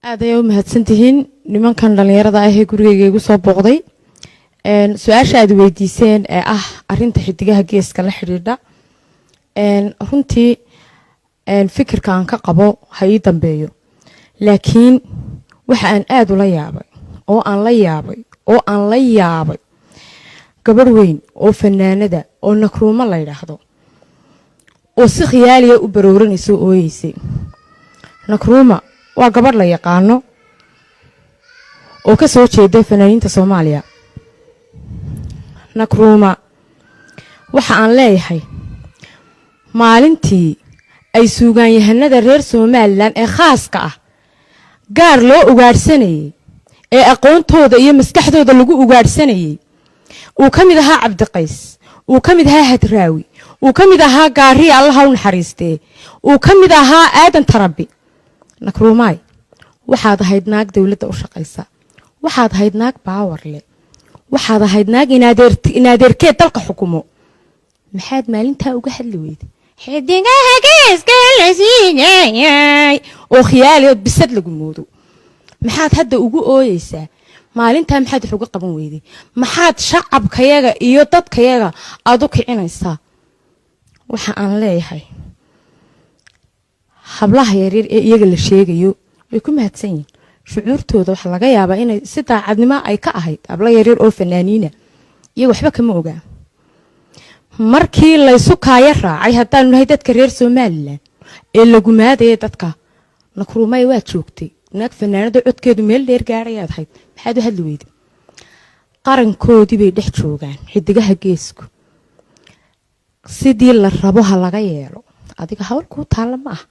Aad ayay u mahadsantihiin nimankan dhallinyarada ah ee gurigeyga igu soo booqday. Su-aasha aad weydiiseen ee ah arinta Xidigaha Geeska la xidhiidha, runtii fikirka aan ka qabo ha ii dambeeyo, laakiin waxa aan aada ula yaabay oo aan la yaabay oo aan la yaabay gabadh weyn oo fanaanada oo Nakruumo la yidhaahdo oo si khiyaaliya u barooranaysa oo ooyeysay. Nakruuma waa gabadh la yaqaano oo ka soo jeeda fanaaniinta Soomaaliya. Nakruuma waxa aan leeyahay, maalintii ay suugaanyahanada reer Somaliland ee khaaska ah gaar loo ugaadhsanayey ee aqoontooda iyo maskaxdooda lagu ugaadhsanayey, uu ka mid ahaa Cabdiqays, uu ka mid ahaa Hadraawi, uu ka mid ahaa Gaariya, Allaha u naxariistee, uu ka mid ahaa Aadan Tarabi, Nakruumaay, waxaad ahayd naag dowladda u shaqaysa, waxaad ahayd naag power leh, waxaad ahayd naag inaadeerkeed dalka xukumo. Maxaad maalintaa uga hadli weyday Xidigaha Geeska la siiyay oo khiyaali ood bisad lagu moodo? Maxaad hadda ugu ooyeysaa? Maalintaa maxaad wax uga qaban weyday? Maxaad shacabkayaga iyo dadkayaga aada u kicinaysaa? Waxa aan leeyahay, hablaha yaryar ee iyaga la sheegayo way ku mahadsan yihiin shucuurtooda. Waxaa laga yaabaa inay si daacadnimo ay ka ahayd. Hablo yaryar oo fanaaniina iyaga waxba kama ogaa. Markii laysu kaaya raacay, haddaanu nahay dadka reer Somaliland ee lagumaadaya dadka, Nakruumay, waad joogtay. Naag fanaanada codkeedu meel dheer gaadhayaad ahayd. Maxaad u hadli weyday? Qarankoodii bay dhex joogaan Xidigaha Geesku. Sidii la rabo ha laga yeelo. Adiga hawl kuu taalla ma ah.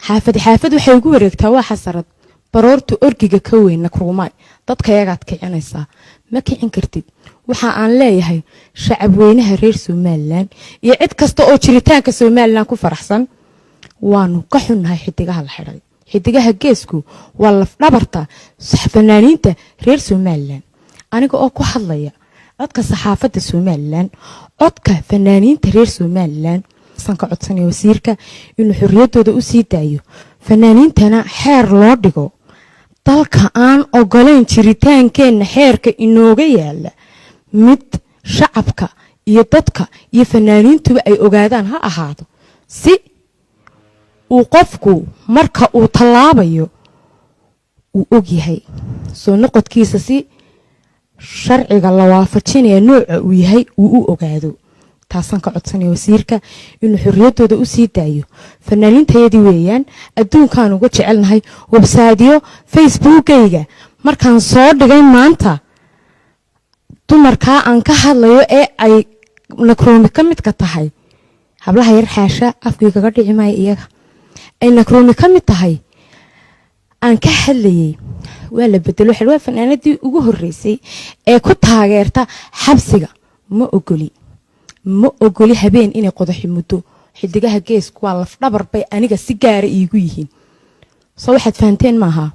Xaafad xaafad waxay ugu wareegtaa waa xasarad. Baroorta orgiga ka weyn, Nakruumaay, dadka yagaad kicinaysaa, ma kicin kartid. Waxa aan leeyahay shacab weynaha reer Somaliland iyo cid kasta oo jiritaanka Somaliland ku faraxsan, waanu ka xunnahay xidigaha la xidhay. Xidigaha Geesku waa lafdhabarta fanaaniinta reer Somaliland. Aniga oo ku hadlaya codka saxaafadda Somaliland, codka fanaaniinta reer Somaliland, san ka codsanaya wasiirka inuu xorriyaddooda u sii daayo, fanaaniintana xeer loo dhigo. Dalka aan ogolayn jiritaankeenna, xeerka inooga yaala mid shacabka iyo dadka iyo fanaaniintuba ay ogaadaan ha ahaado, si uu qofku marka uu tallaabayo uu ogyahay soo noqodkiisa, si sharciga la waafajinaya nooca uu yahay uu u ogaado. Taasaan ka codsanaya wasiirka inuu xorriyaddooda u sii daayo. Fanaaniintayadii weeyaan, adduunkaan uga jecelnahay. Websiteyo Facebookayga markaan soo dhigay maanta, dumarkaa aan ka hadlayo ee ay Nakruumi ka midka tahay, hablaha yar xaasha afkii kaga dhici maayo, iyaga ay Nakruumi ka mid tahay aan ka hadlayay, waa la bedelo. Waa fanaanadii ugu horreysay ee ku taageerta xabsiga. Ma ogoli, ma ogoli habeen inay qodaxi muddo. Xidigaha Geesku waa lafdhabar bay aniga si gaara iigu yihiin. Soo waxaad fahanteen maaha?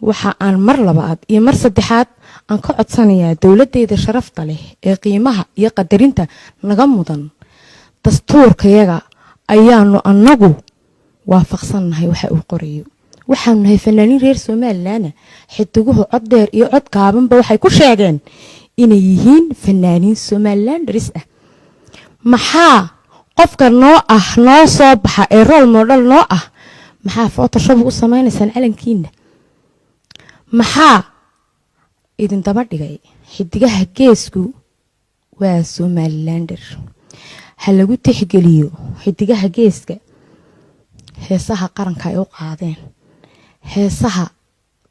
Waxa aan mar labaad iyo mar saddexaad aan ka codsanayaa dowladeyda sharafta leh ee qiimaha iyo qadarinta naga mudan, dastuurkayaga ayaanu anagu waafaqsannahay waxa uu qorayo. Waxaanu nahay fanaaniin reer Somaliland. Xidiguhu cod dheer iyo cod gaabanba waxay ku sheegeen inay yihiin fanaaniin Somalilanders ah. Maxaa qofka noo ah, noo soo baxa ee role model noo ah, maxaa Photoshop ugu samaynaysaan calankiina? Maxaa idin daba dhigay? Xidigaha Geesku waa Somalilander. Ha lagu tixgeliyo Xidigaha Geeska heesaha qaranka ay u qaadeen, heesaha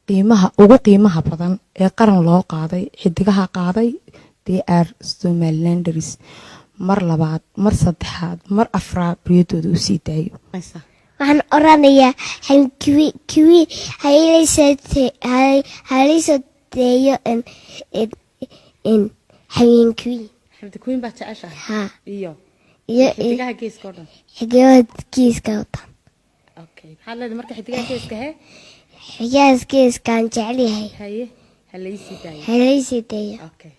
qiimaha ugu qiimaha badan ee qaran loo qaaday xidigaha qaaday. They are Somalilanders. Mar labaad, mar saddexaad, mar afraad, riyadooda u sii daayo. Waxaan oranayaa kiwi halaysoo deeyo Xamdi Queen. Xamdi Queen baa jeceshahay? Haa. Iyo iyo Xidigaha Geeska oo dhan. Xidigaha Geeska oo dhan. Okay, maxaad leedahay marka Xidigaha Geeska hee? Xidigaha Geeskaan jecel yahay. Haye, ha laysii daayo. Halaysoo deeyo. Okay.